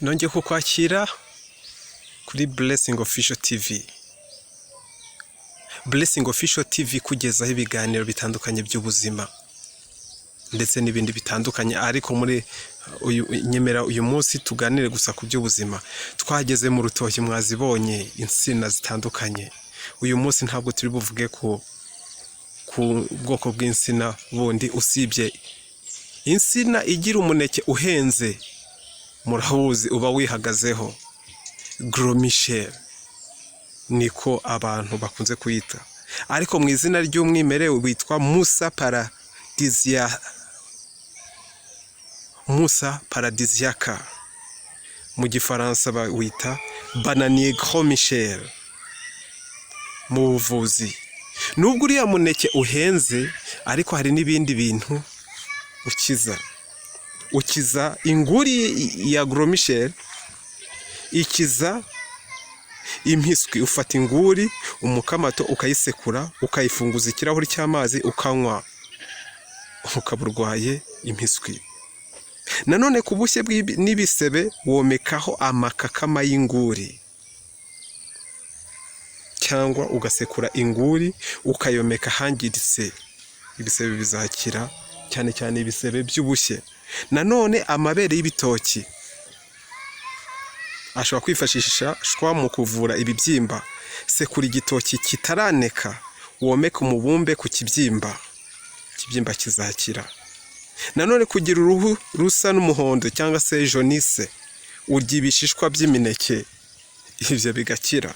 Nongeye kukwakira kuri Blessing Official TV. Blessing Official TV kugezaho ibiganiro bitandukanye by'ubuzima ndetse n'ibindi bitandukanye, ariko muri uyu nyemera uyu munsi tuganire gusa ku by'ubuzima. Twageze mu rutoki, mwazibonye insina zitandukanye. Uyu munsi ntabwo turi buvuge ku bwoko bw'insina bundi usibye insina igira umuneke uhenze, murawuzi, uba wihagazeho, Gros Michel niko abantu bakunze kuyita, ariko mu izina ry'umwimerere witwa Musa paradisia, Musa paradisiaca. Mu Gifaransa bawita bananier Gros Michel. Mu buvuzi, nubwo uriya muneke uhenze, ariko hari n'ibindi bintu ukiza. Ukiza inguri ya Gros Michel, ikiza impiswi. Ufata inguri, umukamato, ukayisekura, ukayifunguza ikirahuri cy'amazi, ukanywa, ukaba urwaye impiswi. Nanone ku bushye n'ibisebe womekaho amakakama y'inguri, cyangwa ugasekura inguri ukayomeka ahangiritse, ibisebe bizakira, cyane cyane ibisebe by'ubushye. Nanone amabere y'ibitoki ashobora kwifashishwa mu kuvura ibibyimba. Sekura igitoki kitaraneka, womeke umubumbe ku kibyimba, ikibyimba kizakira. Nanone kugira uruhu rusa n'umuhondo cyangwa se jaunisse, urya ibishishwa by'imineke, ibyo bigakira.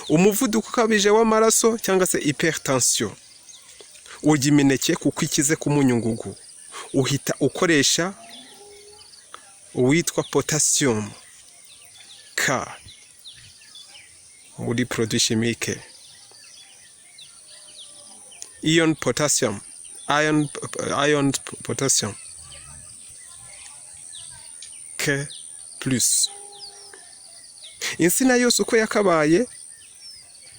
Umuvuduko ukabije w'amaraso cyangwa se hypertension, urya imineke kuko ikize ku munyungugu, uhita ukoresha uwitwa potassium K muri produit chimique, ion potassium, ion potassium K+. Insina yose uko yakabaye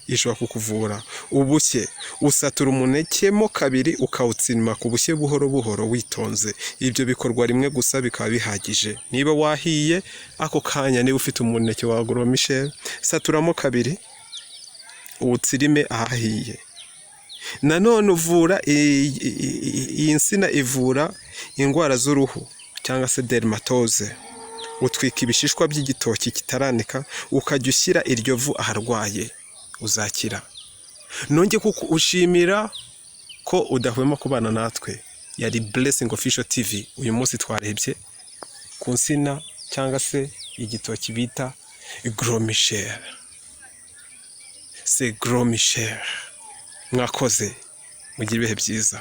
ishobora kukuvura ubushye. Usatura umuneke mo kabiri, ukawutsima ku bushye buhoro buhoro witonze. Ibyo bikorwa rimwe gusa bikaba bihagije. Niba wahiye ako kanya, niba ufite umuneke wa Gros Michel, saturamo kabiri uwutsirime ahahiye. Nanone uvura, iyi nsina ivura indwara z'uruhu cyangwa se dermatose. Utwika ibishishwa by'igitoki kitaranika, ukajya ushyira iryo vu aharwaye, uzakira. Nongeye kugushimira ko udahwema kubana natwe. Yari Blessing Official TV. Uyu munsi twarebye ku nsina cyangwa se igitoki bita Gros Michel, c'est Gros Michel. Mwakoze, mugire ibihe byiza.